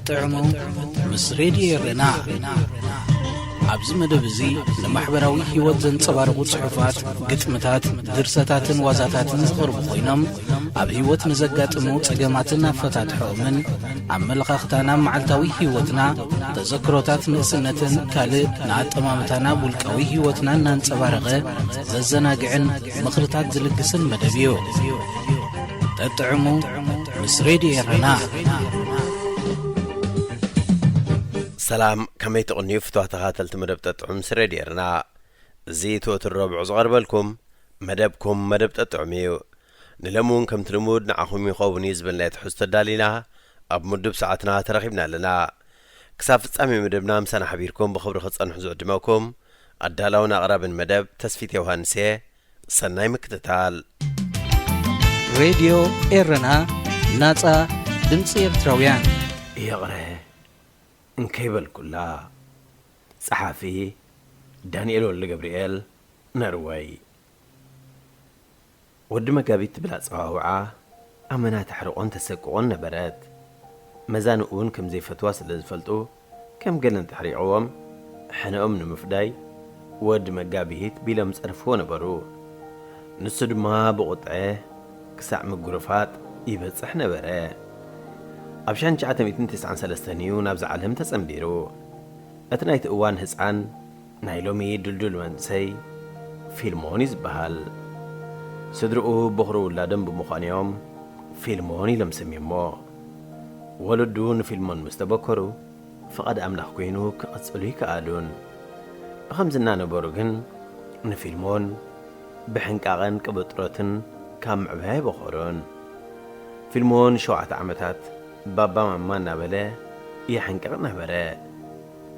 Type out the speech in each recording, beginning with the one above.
ጥዕሙ ምስ ሬድዮ ኤረና። ኣብዚ መደብ እዚ ንማሕበራዊ ህይወት ዘንጸባርቑ ጽሑፋት፣ ግጥምታት፣ ድርሰታትን ዋዛታትን ዝቐርቡ ኮይኖም፣ ኣብ ህይወት ንዘጋጥሙ ጸገማትን ኣፈታትሖኦምን፣ ኣመለኻኽታና፣ መዓልታዊ ህይወትና፣ ተዘክሮታት ንእስነትን ካልእ ንኣጠማምታና ውልቃዊ ህይወትና እናንጸባረቐ ዘዘናግዕን ምኽርታት ዝልግስን መደብ እዩ። ጠጥዕሙ ምስ ሬድዮ ኤረና። ሰላም፣ ከመይ ትቕንዩ ፍትዋ ተኻተልቲ መደብ ጠጥዑም ምስ ሬድዮ ኤረና? እዚ እቲ ወትሩ ረቡዕ ዝቐርበልኩም መደብኩም መደብ ጠጥዑም እዩ። ንሎሚ እውን ከምቲ ልሙድ ንዓኹም ይኸውን እዩ ዝበልናዮ ትሕዝቶ ኣዳሊና ኣብ ምዱብ ሰዓትና ተረኺብና ኣለና። ክሳብ ፍጻሜ መደብና ምሳና ሓቢርኩም ብኽብሪ ክትጸንሑ ዝዕድመኩም ኣዳላውን ኣቕራብን መደብ ተስፊት ዮሃንስ እየ። ሰናይ ምክትታል። ሬድዮ ኤረና፣ ናጻ ድምጺ ኤርትራውያን። ይቕረ እንከይበልኩላ። ጸሓፊ ዳንኤል ወልደ ገብርኤል፣ ነርወይ። ወዲ መጋቢት ትብል ኣጸዋውዓ ኣመና ተሕርቖን ተሰቅቖን ነበረት። መዛንኡ እውን ከም ዘይፈትዋ ስለ ዝፈልጡ፣ ከም ገለን ተሕሪቕዎም ሕነኦም ንምፍዳይ ወዲ መጋቢት ቢሎም ጸርፍዎ ነበሩ። ንሱ ድማ ብቑጥዐ ክሳዕ ምጉርፋጥ ይበጽሕ ነበረ። ኣብ ሺሕ ትሽዓተ ሚእትን ተስዓን ሰለስተን እዩ ናብዛ ዓለም ተጸንቢሩ። እቲ ናይቲ እዋን ህጻን ናይ ሎሚ ድልዱል መንእሰይ ፊልሞን እዩ ዝበሃል። ስድርኡ በኹሪ ውላዶም ብምዃኖም ፊልሞን ኢሎም ሰምዮሞ። ወለዱ ንፊልሞን ምስ ተበከሩ፣ ፍቓድ ኣምላኽ ኮይኑ ክቕጽሉ ይከኣሉን። ብኸምዚ እናነበሩ ግን፣ ንፊልሞን ብሕንቃቐን ቅብጥሮትን ካብ ምዕባይ ኣይበኾሩን። ፊልሞን ሸውዓተ ዓመታት ባባ ማማ እናበለ ይሕንቅቕ ነበረ።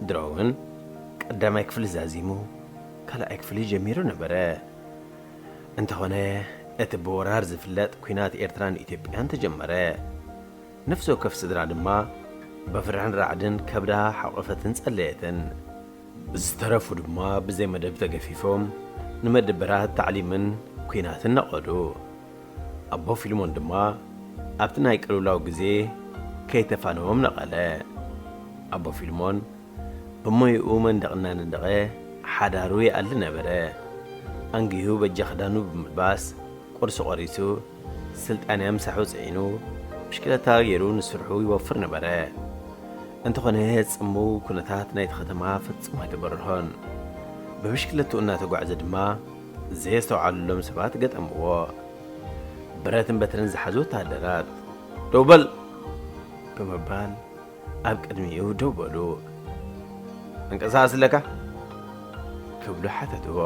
ድሮ እውን ቀዳማይ ክፍሊ ዛዚሙ ካልኣይ ክፍሊ ጀሚሩ ነበረ። እንተኾነ፣ እቲ ብወራር ዝፍለጥ ኲናት ኤርትራን ኢትዮጵያን ተጀመረ። ነፍሲ ወከፍ ስድራ ድማ ብፍርሕን ራዕድን ከብዳ ሓቖፈትን ጸለየትን። ዝተረፉ ድማ ብዘይ መደብ ተገፊፎም ንመደበራት ታዕሊምን ኲናትን ነቐሉ። ኣቦ ፊልሞን ድማ ኣብቲ ናይ ቅልውላው ግዜ ከይተፋነዎም ነቐለ። ኣቦ ፊልሞን ብሞይኡ መንደቕ እናነደቐ ሓዳሩ ይኣሊ ነበረ። ኣንጊሁ በጃ ክዳኑ ብምልባስ ቁርሲ ቆሪሱ፣ ስልጣንያ ምሳሑ ጽዒኑ፣ ብሽክለታ ገይሩ ንስርሑ ይወፍር ነበረ። እንተኾነ፣ ጽምው ኩነታት ናይቲ ከተማ ፈጺሙ ኣይተበርሆን። ብብሽክለትኡ እናተጓዕዘ ድማ ዘየስተውዓሉሎም ሰባት ገጠምዎ። ብረትን በትርን ዝሓዙ ወተሃደራት፣ "ደው በል!" ብምባል ኣብ ቅድሚኡ ደው በሉ። "እንቅስቃስ ኣለካ?" ክብሉ ሓተትዎ።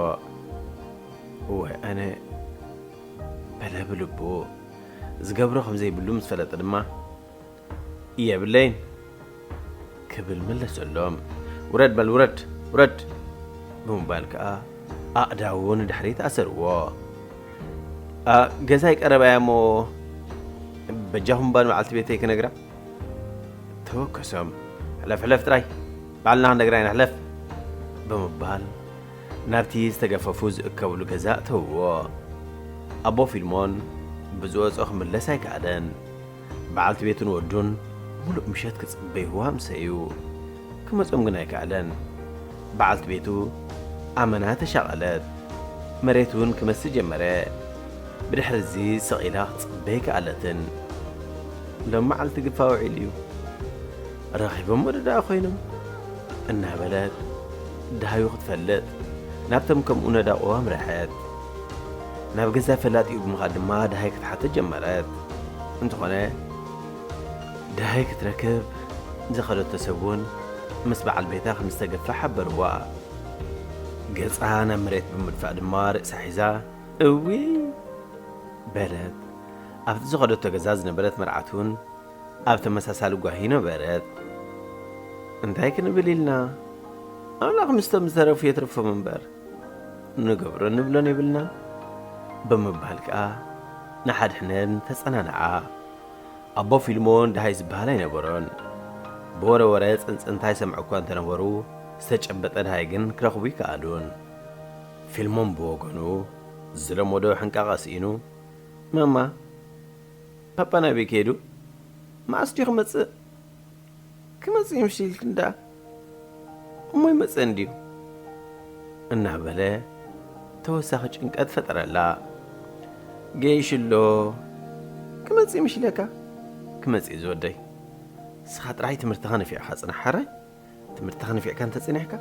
"እወ፣ ኣነ" በለ ብልቡ። ዝገብሮ ከም ዘይብሉ ምስ ፈለጠ ድማ፣ "የብለይን" ክብል መለሰሎም። "ውረድ በል፣ ውረድ፣ ውረድ!" ብምባል ከኣ ኣእዳዉ ንድሕሪት ኣሰርዎ። "ኣ፣ ገዛይ ቀረባ እያ እሞ፣ በጃኹም እባ ንበዓልቲ ቤተይ ክነግራ?" ተወከሶም። "ሕለፍ፣ ሕለፍ ጥራይ፣ ባዕልና ክንነግራ ኢና፣ ሕለፍ!" ብምባል ናብቲ ዝተገፈፉ ዝእከብሉ ገዛ ኣእተውዎ። ኣቦ ፊልሞን ብዝወጾ ክምለስ ኣይከኣለን። በዓልቲ ቤቱን ወዱን ሙሉእ ምሸት ክጽበይዎ ኣምሰዩ። ክመጾም ግን ኣይከኣለን። በዓልቲ ቤቱ ኣመና ተሻቐለት። መሬት እውን ክመስል ጀመረ። ብድሕሪ እዚ ስቕ ኢላ ክትጽበ ኣይከኣለትን። "ሎም መዓልቲ ግፋ ውዒሉ እዩ። ረኺቦሞ ዶ ደኣ ኮይኖም?" እናበለት ደሃዩ ክትፈልጥ ናብቶም ከምኡ ነዳቕዎ ኣምረሐት። ናብ ገዛ ፈላጢኡ ብምኻድ ድማ ደሃይ ክትሓትት ጀመረት። እንተኾነ፣ ደሃይ ክትረክብ ዝኸደቶ ሰብ እውን ምስ በዓል ቤታ ከም ዝተገፋ ሓበርዋ። ገጻ ናብ መሬት ብምድፋእ ድማ ርእሳ ሒዛ፣ "እውይ!" በለት። ኣብቲ ዝኸደቶ ገዛ ዝነበረት መርዓት እውን ኣብ ተመሳሳሊ ጓሂ ነበረት። "እንታይ ክንብል ኢልና? ኣምላኽ ምስቶም ዝተረፉ የትርፎም እምበር፣ ንገብሮ ንብሎን የብልናን" ብምባል ከኣ ንሓድሕደን ተጸናንዓ። ኣቦ ፊልሞን ደሃይ ዝበሃል ኣይነበሮን። ብወረ ወረ ጸንጸንታ ይሰምዑ እኳ እንተነበሩ፣ ዝተጨበጠ ደሃይ ግን ክረኽቡ ይከኣሉን። ፊልሞን ብወገኑ፣ ዝለመዶ ሕንቃቐ ስኢኑ፣ "ማማ፣ ፓፓ ናበይ ከይዱ? መዓስ ድዩ ክመጽእ?" ክመጽእ ይምሽልክ እንዳ እሞ ይመጽእ እንድዩ እናበለ ተወሳኺ ጭንቀት ፈጠረላ። ገይሽሎ ክመጽእ ይምሽለካ? ክመጽእ እዩ ዝወደይ። ንስኻ ጥራይ ትምህርትኻ ነፊዕኻ ጽናሕ ሓራይ። ትምህርትኻ ነፊዕካ እንተጸኒሕካ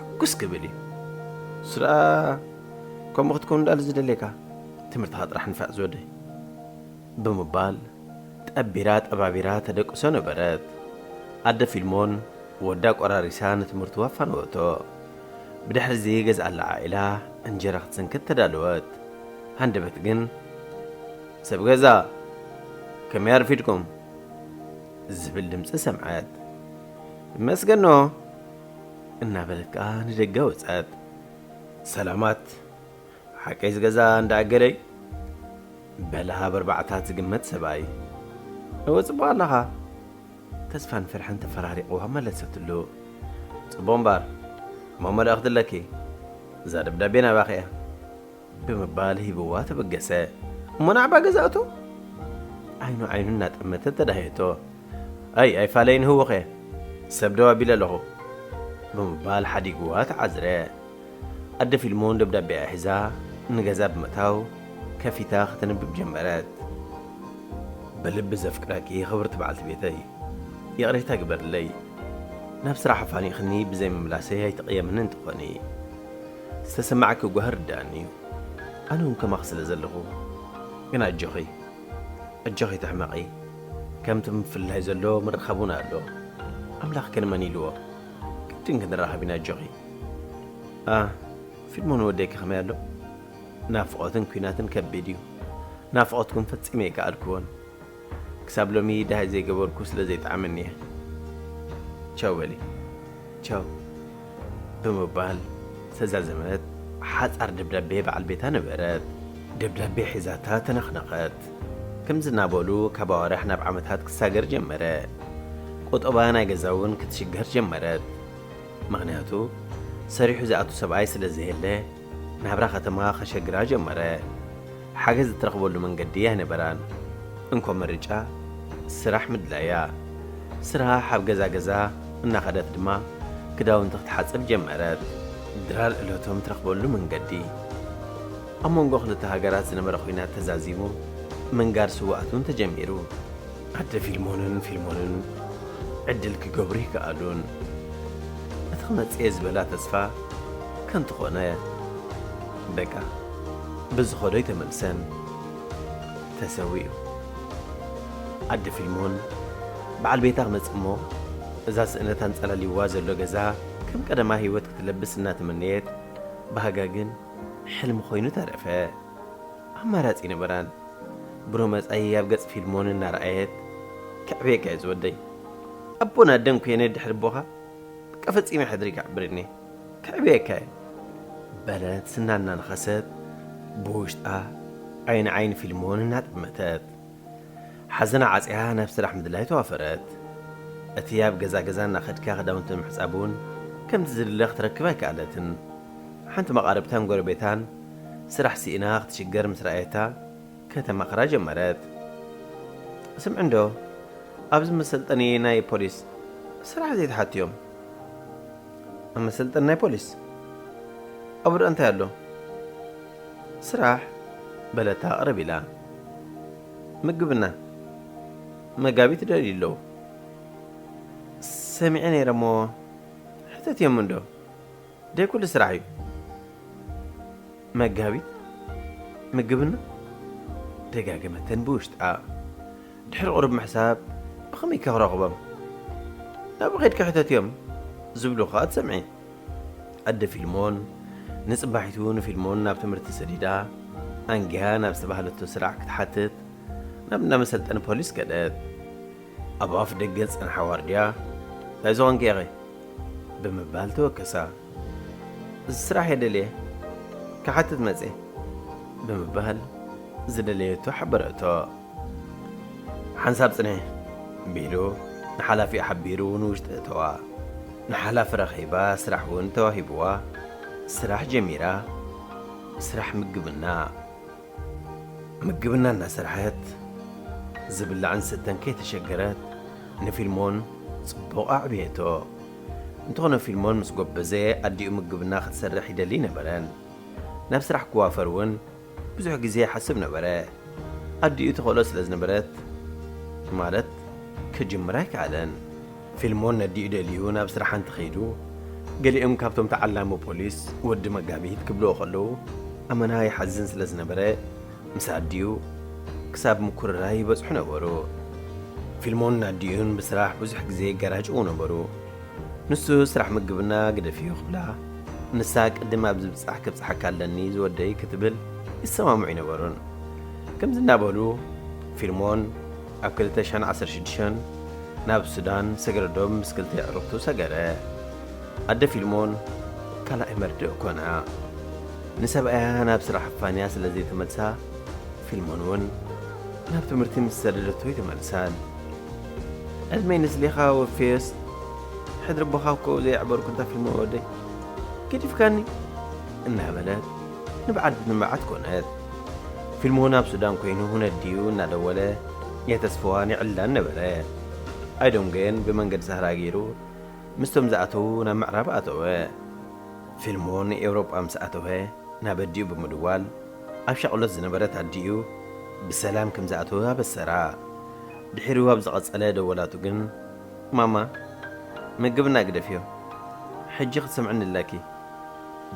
ሕጉስ ክብል እዩ። ስራ ከምኡ ክትከውን እንዳሉ ዝደለካ ትምህርትኻ ጥራሕ ንፋዕ ዝወደይ ብምባል ጠቢራ ጠባቢራ ተደቅሶ ነበረት። ኣደ ፊልሞን ወዳ ቆራሪሳ ንትምህርቱ ኣፋነወቶ። ብድሕሪ እዚ ገዝኣላ ዓኢላ እንጀራ ክትስንክት ተዳለወት። ሃንደበት ግን ሰብ ገዛ ከመይ ኣርፊድኩም ዝብል ድምፂ ሰምዐት። መስገኖ እናበለት ከዓ ንደገ ወፀት። ሰላማት ሓቀይ ዝገዛ እንዳኣገለይ በላ በርባዕታት ዝግመት ሰብኣይ። እወ ፅቡቅ ኣለኻ። ተስፋን ፍርሕን ተፈራሪቕዋ መለሰትሉ። ጽቡቕ እምበኣር እሞ መልእኽቲ ኣለኪ። እዛ ደብዳቤ ናባኺ እያ ብምባል ሂብዋ ተበገሰ። እሞ ናዕባ ገዛእቶ? ዓይኑ ዓይኑ እናጠመተ ተዳህየቶ። ኣይ ኣይፋለይን ህውኸ ሰብ ደው ኣቢለ ኣለኹ ብምባል ሓዲግዋ ተዓዝረ። ኣደ ፊልሞን ደብዳቤኣ ሒዛ ንገዛ ብምእታው ከፊታ ከተንብብ ጀመረት። ብልቢ ዘፍቅረኪ ክብርቲ በዓልቲ ቤተይ፣ ይቕሬታ ግበርለይ። ናብ ስራሕ ኣፋኒኽኒ ብዘይምምላሰይ ኣይትቕየምኒ እንተኾኒ። ዝተሰማዕኪ ጓሂ ርዳእኒ እዩ። ኣነ እውን ከማኺ ስለ ዘለኹ። ግን ኣጆኺ፣ ኣጆኺ ትሕመቒ። ከምቲ ምፍልላይ ዘሎ ምርኻብ እውን ኣሎ። ኣምላኽ ከ ንመን ኢልዎ? ግድን ክንራኸብ ኢና ኣጆኺ። ኣ፣ ፊልሞን ወደይ ከ ከመይ ኣሎ? ናፍቖትን ኲናትን ከቢድ እዩ። ናፍቖትኩም ፈጺመ ኣይከኣልክዎን። ክሳብ ሎሚ ደሃይ ዘይገበርኩ ስለ ዘይጠዓመኒ እየ። ቻው በሊ። ቻው። ብምባል ዝተዛዘመት ሓጻር ደብዳቤ በዓል ቤታ ነበረት። ደብዳቤ ሒዛታ ተነኽነኸት። ከምዚ እናበሉ ካብ ኣዋርሕ ናብ ዓመታት ክሳገር ጀመረ። ቁጠባ ናይ ገዛ እውን ክትሽገር ጀመረት። ምኽንያቱ ሰሪሑ ዝኣቱ ሰብኣይ ስለ ዘየለ ናብራ ከተማ ከሸግራ ጀመረ። ሓገዝ እትረኽበሉ መንገዲ ኣይነበራን። እንኮ ምርጫ ስራሕ ምድላያ። ስራሕ ኣብ ገዛ ገዛ እናኸደት ድማ ክዳውንቲ ክትሓጽብ ጀመረት። ድራር እለቶም ትረኽበሉ መንገዲ። ኣብ መንጎ ክልተ ሃገራት ዝነበረ ኲናት ተዛዚሙ ምንጋር ስውኣት እውን ተጀሚሩ። ኣደ ፊልሞንን ፊልሞንን ዕድል ክገብሩ ይከኣሉን። እቲ ክመጽእ ዝበላ ተስፋ ከንቱ ኾነ። በቃ ብዝኸዶ ኣይተመልሰን። ተሰዊኡ። ኣደ ፊልሞን በዓል ቤታ ክመጽእ እሞ እዛ ስእነት ኣንጸላልይዋ ዘሎ ገዛ ከም ቀደማ ህይወት ክትለብስ እናተመነየት፣ ባህጋ ግን ሕልሚ ኮይኑ ተረፈ። ኣማራጺ ነበራን። ብሮ መጻኢ ኣብ ገጽ ፊልሞን እናረኣየት፣ "ከዕብየካ እየ ዝወደይ። ኣቦን ኣደን ኮይነ ድሕሪ ኣቦኻ በቃ ፈጺመ ሕድሪ ክዕብርኒ። ከዕብየካ እየ" በለት ስና እናነኸሰት ብውሽጣ ዓይኒ ዓይኒ ፊልሞን እናጠመተት። ሓዘና ዓጽያ ናብ ስራሕ ምድላይ ተዋፈረት። እቲ ኣብ ገዛ ገዛ እናኸድካ ክዳውንቲ ምሕጻብ እውን ከምቲ ዝድለ ክትረክብ ኣይከኣለትን። ሓንቲ መቓርብታን ጎረቤታን ስራሕ ስኢና ክትሽገር ምስ ረኣየታ ከተማኽራ ጀመረት። ስምዒ እንዶ ኣብዚ መሰልጠኒ ናይ ፖሊስ ስራሕ ዘይትሓትዮም? ኣብ መሰልጠኒ ናይ ፖሊስ? ኣብኡ ደኣ እንታይ ኣሎ? ስራሕ በለታ ቅርብ ኢላ። ምግብና መጋቢት ደልዩ ኣለዉ። ሰሚዐ ነይረ እሞ ሕተትዮም እንዶ። ደይ ኩሉ ስራሕ እዩ። መጋቢት ምግብና ደጋገመተን ብውሽጣ። ድሕሪ ቁሩብ ምሕሳብ ብኸመይ ከኽረኽቦም? ናብኡ ኸይድካ ሕተትዮም ዝብሉ ኸኣ ትሰምዒ። ኣደ ፊልሞን ንጽባሒቱ ንፊልሞን ናብ ትምህርቲ ሰዲዳ ኣንጊያ ናብ ዝተባህለቶ ስራሕ ክትሓትት ናብ እንዳ መሰልጠኒ ፖሊስ ከደት። ኣብ ኣፍ ደገ ዝጸንሓ ዋርድያ፣ "እንታይ ዝኾንኪ ኢኺ?" ብምባል ተወከሳ። "እዚ ስራሕ እየ ደልየ፣ ክሓትት መጽየ" ብምባል ዝደለየቶ ሓበረቶ። "ሓንሳብ ጽንሒ" ቢሉ ንሓላፊኣ ሓቢሩ ንውሽጢ እተዋ። ንሓላፊ ረኺባ ስራሕ እውን ተዋሂብዋ። ስራሕ ጀሚራ። ስራሕ ምግብና። ምግብና እናሰርሐት ዝብላዕን ዝስተን ከይተሸገረት ንፊልሞን ጽቡቕ ኣዕብየቶ። እንተኾነ ፊልሞን ምስ ጎበዘ ኣዲኡ ምግብና ክትሰርሕ ይደሊ ነበረን። ናብ ስራሕ ክዋፈር እውን ብዙሕ ግዜ ይሓስብ ነበረ። ኣዲኡ ትኽእሎ ስለ ዝነበረት ማለት ክጅምር ኣይከኣለን። ፊልሞን ነዲኡ ደልዩ ናብ ስራሕ እንተኸይዱ፣ ገሊኦም ካብቶም ተዓላሚ ፖሊስ ወዲ መጋቢት ክብልዎ ከለዉ፣ ኣመና ይሓዝን ስለ ዝነበረ፣ ምስ ኣዲኡ ክሳብ ምኩርራይ ይበጽሑ ነበሩ። ፊልሞን ኣዲኡን ብስራሕ ብዙሕ ግዜ ይገራጭዉ ነበሩ። ንሱ ስራሕ ምግብና ግደፍዮ ክብላ፣ ንሳ ቅድም ኣብዚ ብጻሕ ክብጽሓካ ኣለኒ ዝወደይ ክትብል ይሰማምዑ ይነበሩን። ከምዚ እናበሉ ፊልሞን ኣብ ክልተ ሽሕን ዓሰርተ ሽዱሽተን ናብ ሱዳን ሰገረዶብ ምስ ክልተ ኣዕሩኽቱ ሰገረ። ኣደ ፊልሞን ካልኣይ መርድእ ኮና። ንሰብኣያ ናብ ስራሕ ኣፋንያ ስለ ዘይተመልሳ፣ ፊልሞን እውን ናብ ትምህርቲ ምስ ሰደደቶ ኣይተመልሳን። ዕድመይ ንስሊኻ ወፍየስ፣ ሕድሪ ኣቦኻ እኮ ዘየዕበርኩ እንታ ፊልሞን ወደይ፣ ገዲፍካኒ እናበለት ንብዓት ብንብዓት ኮነት። ፊልሞን ኣብ ሱዳን ኮይኑ ነዲኡ እናደወለ የተስፍዋን ይዕልላን ነበረ። ኣይዶም ግን ብመንገዲ ሳህራ ገይሩ ምስቶም ዝኣተዉ ናብ ምዕራብ ኣተወ። ፊልሞን ኤውሮጳ ምስ ኣተወ ናብ ኣዲኡ ብምድዋል ኣብ ሻቕሎት ዝነበረት ኣዲኡ ብሰላም ከም ዝኣተወ ኣበሰራ። ድሒሩ ኣብ ዝቐጸለ ደወላቱ ግን፣ "ማማ፣ ምግብና ግደፍዮ፣ ሕጂ ክትሰምዕኒ ኣለኪ"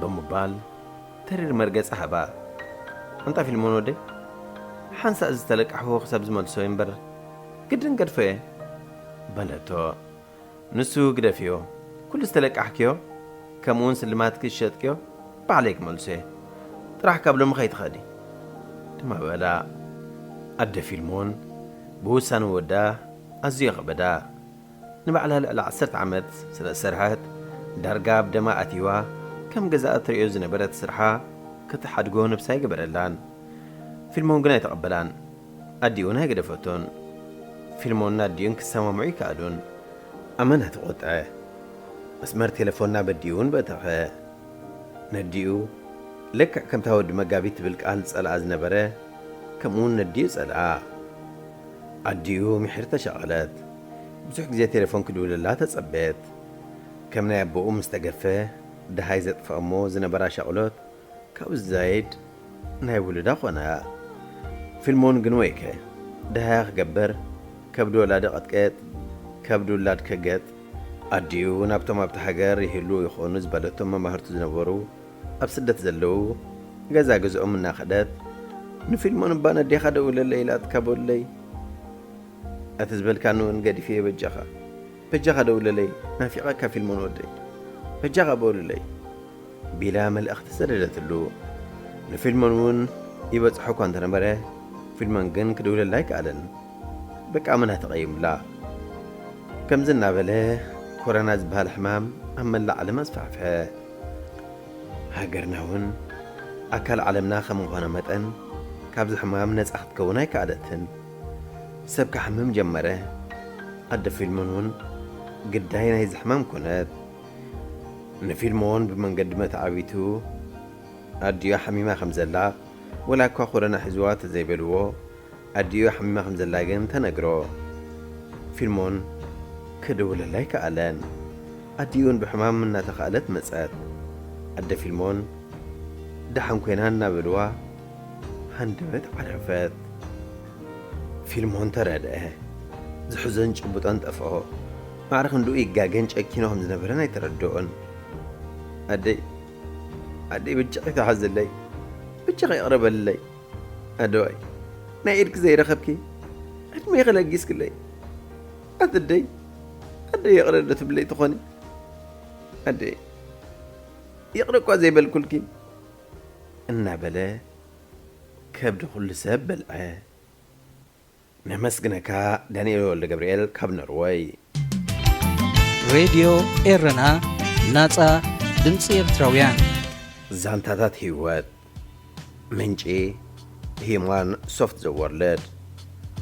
ብምባል ተሪር መርገጺ ሃባ። "ኣንታ ፊልሞን ወደይ፣ ሓንሳእ ዝተለቃሕዎ ክሳብ ዝመልሶ እምበር ግድን ገድፎ እየ" በለቶ። ንሱ፣ "ግደፍዮ፣ ኩሉ ዝተለቃሕክዮ፣ ከምኡውን ስልማትኪ ዝሸጥክዮ ባዕለይ ክመልሶ እየ። ጥራሕ ካብ ሎሚ ከይትኸዲ" ድማ በላ። ኣደ ፊልሞን ብውሳነ ወዳ ኣዝዩ ከበዳ። ንባዕላ ልዕሊ ዓሰርተ ዓመት ስለ ዝሰርሐት፣ ዳርጋ ኣብ ደማ ኣትይዋ፣ ከም ገዛኣ ትርእዮ ዝነበረት ስርሓ ክትሓድጎ ነብሳ ኣይገበረላን። ፊልሞን ግን ኣይተቐበላን። ኣዲኡን ኣይገደፈቶን። ፊልሞን ኣዲኡን ክሰማምዑ ይከኣሉን። ኣመና ተቖጥዐ። መስመር ቴሌፎን ናብ ኣዲኡ እውን በተኸ። ነዲኡ፣ ልክዕ ከምታ ወዲ መጋቢት ትብል ቃል ዝጸልኣ ዝነበረ፣ ከምኡውን ነዲኡ ጸልኣ። ኣዲኡ ምሒር ተሻቐለት። ብዙሕ ግዜ ቴሌፎን ክድውለላ ተጸበየት። ከም ናይ ኣቦኡ ምስ ተገፈ፣ ደሃይ ዘጥፍኣሞ ዝነበራ ሻቕሎት ካብኡ ዝዛይድ ናይ ውሉዳ ኾነ። ፊልሞን ግን ወይከ፣ ደሃያ ክገብር፣ ከብዲ ወላዲ ቀጥቀጥ፣ ከብዲ ውላድ ከገጥ። ኣዲኡ ናብቶም ኣብቲ ሃገር ይህልዉ ይኾኑ ዝበለቶም መማህርቱ ዝነበሩ ኣብ ስደት ዘለዉ ገዛ ገዝኦም እናኸደት፣ "ንፊልሞን እባ ነዴኻ ደውለለይ ኢላትካ በሉለይ። እቲ ዝበልካኒ እውን ገዲፈ እየ በጃኻ። በጃኻ ደውለለይ፣ ናፊቐካ ፊልሞን ወደይ። በጃኻ በሉለይ" ቢላ መልእኽቲ ሰደደትሉ። ንፊልሞን እውን ይበጽሖ እኳ እንተነበረ፣ ፊልሞን ግን ክድውለላ ኣይከኣለን። በቃ ኣመና ተቐይሙላ። ከምዚ እናበለ ኮረና ዝበሃል ሕማም ኣብ መላእ ዓለም ኣስፋሕፍሐ። ሃገርና እውን ኣካል ዓለምና ከም ምዃና መጠን ካብዚ ሕማም ነጻ ክትከውን ኣይከኣለትን። ሰብ ክሓምም ጀመረ። ኣደ ፊልሞን እውን ግዳይ ናይዚ ሕማም ኮነት። ንፊልሞን ብመንገዲ መተዓቢቱ ኣዲኡ ሓሚማ ከም ዘላ፣ ወላ እኳ ኮረና ሒዝዋ ተዘይበልዎ፣ ኣዲኡ ሓሚማ ከም ዘላ ግን ተነግሮ። ፊልሞን ክድውለላ ኣይከኣለን። ኣዲኡን ብሕማም እናተኻእለት መጸት። ኣደ ፊልሞን ደሓን ኮይና እናበልዋ ሃንደበት ዓረፈት። ፊልሞን ተረድአ። ዝሕዞን ጭብጦን ጠፍኦ። ማዕረ ክንድኡ ይጋገን ጨኪኖ ከም ዝነበረን ኣይተረድኦን። "ኣደይ፣ ኣደይ በጃኺ ተሓዝለይ፣ በጃኺ ይቕረ በልለይ። ኣደዋይ፣ ናይ ኢድኪ ዘይረኸብኪ ዕድሜኺ ለጊስክለይ። ኣትደይ፣ ኣደይ ይቕረ ዶ ትብለይ ትኾኒ? ኣደይ፣ ይቕረ እኳ ዘይበልኩልኪ" እናበለ ከብዲ ኩሉ ሰብ በልዐ። ነመስግነካ ዳንኤል ወልደ ገብርኤል ካብ ኖርወይ። ሬድዮ ኤረና፣ ናጻ ድምጺ ኤርትራውያን። ዛንታታት ህይወት። ምንጪ ሂማን ሶፍት ዘ ወርልድ።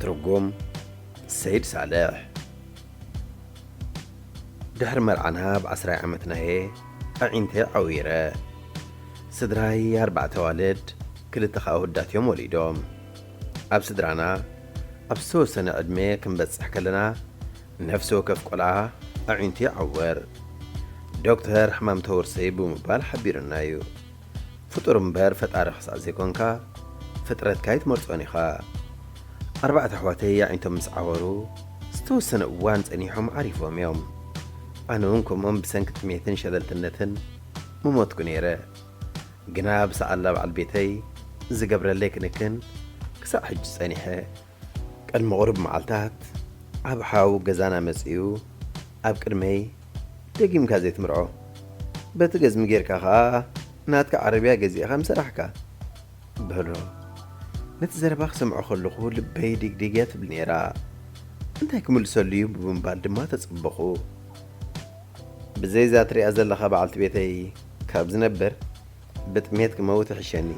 ትርጉም ሰይድ ሳልሕ። ድሕሪ መርዓና ብዓስራይ ዓመትና እየ ኣዒንተይ ዓዊረ። ስድራይ ኣርባዕተ ኣዋልድ፣ ክልተ ኸኣ ውዳት እዮም ወሊዶም። ኣብ ስድራና ኣብ ዝተወሰነ ዕድመ ክንበጽሕ ከለና ነፍሲ ወከፍ ቆልዓ ኣዒንቱ ይዓወር። ዶክተር ሕማም ተወርሰይ ብምባል ሓቢሩና እዩ። ፍጡር እምበር ፈጣሪ ክሳዕ ዘይኮንካ ፍጥረትካ ኣይትመርጾን ኢኻ። ኣርባዕተ ኣሕዋተይ ኣዒንቶም ምስ ዓወሩ ዝተወሰነ እዋን ጸኒሖም ዓሪፎም እዮም። ኣነ እውን ከምኦም ብሰንኪ ጥሜትን ሸለልትነትን ምሞትኩ ነይረ። ግና ብሰኣላ በዓል ቤተይ ዝገብረለይ ክንክን ክሳዕ ሕጂ ጸኒሐ። ቅድሚ ቁሩብ መዓልታት ኣብ ሓው ገዛና መጺኡ ኣብ ቅድመይ ደጊምካ ዘይትምርዖ፣ በቲ ገዝሚ ጌርካ ኸኣ ናትካ ዓረብያ ገዚእኻ ምሰራሕካ በሎ። ነቲ ዘረባ ክሰምዖ ከለኹ ልበይ ዲግዲግ እያ ትብል ነይራ። እንታይ ክምልሰሉ እዩ ብምባል ድማ ተጸበኹ። ብዘይዛ ትሪኣ ዘለኻ በዓልቲ ቤተይ ካብ ዝነብር ብጥሜት ክመውት ይሕሸኒ።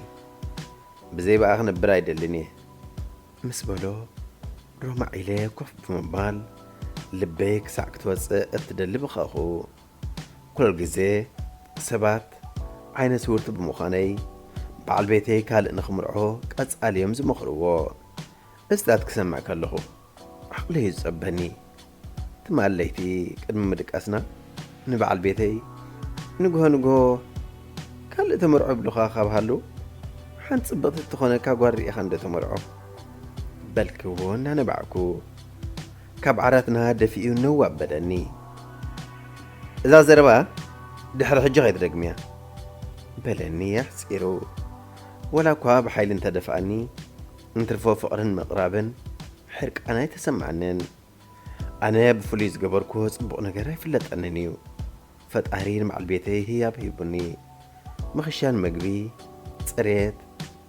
ብዘይ ብኣ ክነብር ኣይደልን እየ ምስ በሎ ሮማዕ ኢለ ኮፍ ብምባል ልበይ ክሳዕ ክትወጽእ እትደሊ በኸኹ። ኩሉ ግዜ ሰባት ዓይነ ስውርቲ ብምዃነይ በዓል ቤተይ ካልእ ንኽምርዖ ቀጻሊ እዮም ዝመኽርዎ። እስታት ክሰምዕ ከለኹ ዓቕሊ እዩ ዝጸበኒ። ትማል ለይቲ ቅድሚ ምድቃስና ንበዓል ቤተይ ንግሆ ንግሆ ካልእ ተመርዖ ይብሉኻ ካብ ሃሉ ሓንቲ ጽብቕቲ እትኾነካ ጓል ርኢኻ እንዶ ተመርዖ በልክዎ እናነባዕኩ ካብ ዓራትና ደፊኡ ነው ኣበለኒ። እዛ ዘረባ ድሕሪ ሕጂ ከይትደግምያ በለኒ ኣሕጺሩ። ወላ እኳ ብሓይሊ እንተደፍኣኒ እንትርፎ ፍቕርን ምቕራብን ሕርቃን ኣይተሰምዓንን። ኣነ ብፍሉይ ዝገበርኩዎ ጽቡቕ ነገር ኣይፍለጠንን እዩ። ፈጣሪ ንበዓል ቤተይ ህያብ ሂቡኒ። ምኽሻን መግቢ፣ ጽሬት፣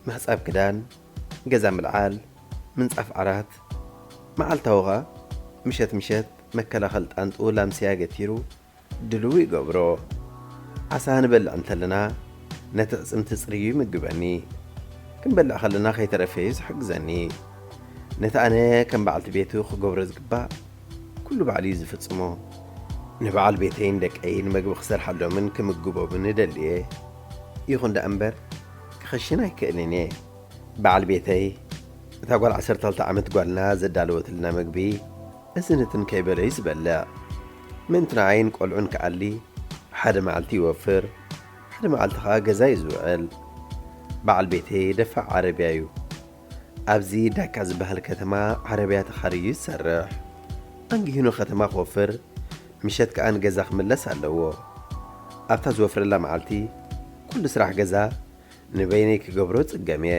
ምሕጻብ ክዳን፣ ገዛ ምልዓል፣ ምንጻፍ ዓራት፣ መዓልታዊ ኸኣ ምሸት ምሸት መከላኸሊ ጣንጡ ላምስያ ገቲሩ ድልው ይገብሮ። ዓሳ ንበልዕ እንተለና ነቲ ዕጽምቲ ጽርዩ ይምግበኒ። ክንበልዕ ከለና ከይተረፈ እዩ ዝሕግዘኒ። ነቲ ኣነ ከም በዓልቲ ቤቱ ክገብሮ ዝግባእ ኩሉ ባዕሉ እዩ ዝፍጽሞ። ንበዓል ቤተይን ደቀይን መግቢ ክሰርሓሎምን ክምግቦምን እደሊ እየ። ይኹን ደኣ እምበር ክኸሽን ኣይክእልን እየ። በዓል ቤተይ እታ ጓል ዓሰርተ ክልተ ዓመት ጓልና ዘዳለወትልና መግቢ እዝንትን ከይበለ እዩ ዝበልዕ። ምእንቲ ንዓይን ቆልዑን ክኣሊ ሓደ መዓልቲ ይወፍር፣ ሓደ መዓልቲ ኸኣ ገዛ እዩ ዝውዕል። በዓል ቤተይ ደፋዕ ዓረብያ እዩ። ኣብዚ ዳካ ዝበሃል ከተማ ዓረብያ ተኻርዩ ይሰርሕ። ኣንጊሁ ንከተማ ክወፍር፣ ምሸት ከኣ ንገዛ ክምለስ ኣለዎ። ኣብታ ዝወፍረላ መዓልቲ ኩሉ ስራሕ ገዛ ንበይነይ ክገብሮ እጽገም እየ።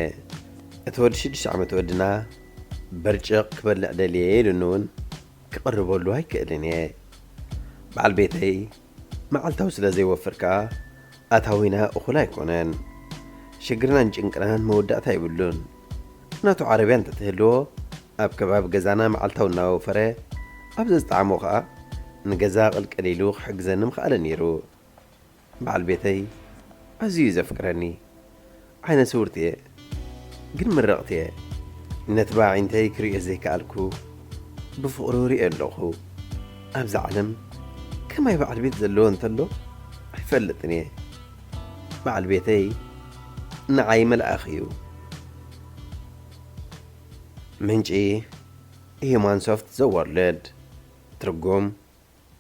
እቲ ወዲ ሽዱሽተ ዓመት ወድና በርጭቕ ክበልዕ ደልየ ኢሉኒ እውን ክቕርበሉ ኣይክእልን እየ። በዓል ቤተይ መዓልታዊ ስለ ዘይወፍር ከኣ ኣታዊና እኹል ኣይኮነን። ሽግርናን ጭንቅናን መወዳእታ የብሉን። ናቱ ዓረብያ እንተትህልዎ ኣብ ከባቢ ገዛና መዓልታዊ እናወፈረ ኣብ ዘዝጠዓሞ ከኣ ንገዛ ቅልቅል ኢሉ ክሕግዘኒ ምኽኣለ ነይሩ። በዓል ቤተይ ኣዝዩ እዩ ዘፍቅረኒ። ዓይነ ስውርቲ እየ ግን ምርቕቲ እየ። ነቲ ብኣዒንተይ ክርእዮ ዘይከኣልኩ ብፍቕሩ ርእየ ኣለኹ። ኣብዚ ዓለም ከማይ በዓል ቤት ዘለዎ እንተሎ ኣይፈልጥን እየ። በዓል ቤተይ ንዓይ መልኣኽ እዩ። ምንጪ ሂዩማን ሶፍት ዘ ወርልድ። ትርጉም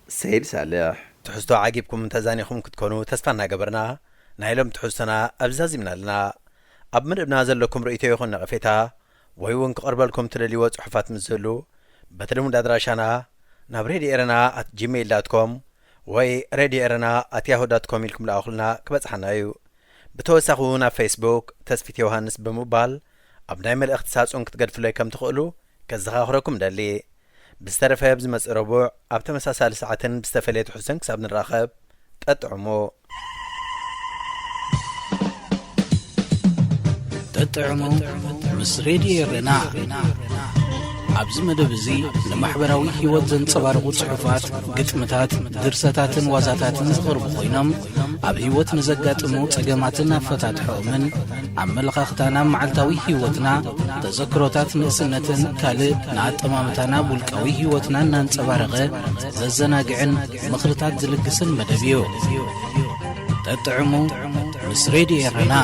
ሰይድ ሳልሕ። ትሕዝቶ ዓጊብኩም ተዛኒኹም ክትኮኑ ተስፋ እናገበርና ናይ ሎም ትሕዝቶና ኣብዚ ዛዚምና ኣለና። ኣብ መደብና ዘለኩም ርእይቶ ይኹን ነቐፌታ ወይ እውን ክቐርበልኩም ትደልይዎ ጽሑፋት ምስ ዝህሉ በቲ ልሙድ ኣድራሻና ናብ ሬድዮ ኤረና ኣት ጂሜይል ዳት ኮም ወይ ሬድዮ ኤረና ኣት ያሁ ዳት ኮም ኢልኩም ልኣኹልና ክበጽሓና እዩ። ብተወሳኺ እውን ኣብ ፌስቡክ ተስፊት ዮሃንስ ብምባል ኣብ ናይ መልእኽቲ ሳጹን ክትገድፍለይ ከም ትኽእሉ ከዘኻኽረኩም ደሊ። ብዝተረፈ ኣብ ዝመጽእ ረቡዕ ኣብ ተመሳሳሊ ሰዓትን ብዝተፈለየ ትሕዝቶን ክሳብ ንራኸብ ጠጥዕሙ። ጠጥዕሙ ምስ ሬድዮ ኤረና። ኣብዚ መደብ እዚ ንማሕበራዊ ህይወት ዘንጸባርቑ ጽሑፋት፣ ግጥምታት፣ ድርሰታትን ዋዛታትን ዝቐርቡ ኮይኖም ኣብ ህይወት ንዘጋጥሙ ጸገማትን ኣፈታትሖኦምን ኣመለኻኽታና ኣብ መዓልታዊ ህይወትና ተዘክሮታት ንእስነትን ካልእ ንኣጠማምታና ኣብ ውልቃዊ ህይወትና እናንጸባረቐ ዘዘናግዕን ምኽርታት ዝልግስን መደብ እዩ። ጠጥዕሙ ምስ ሬድዮ ኤረና።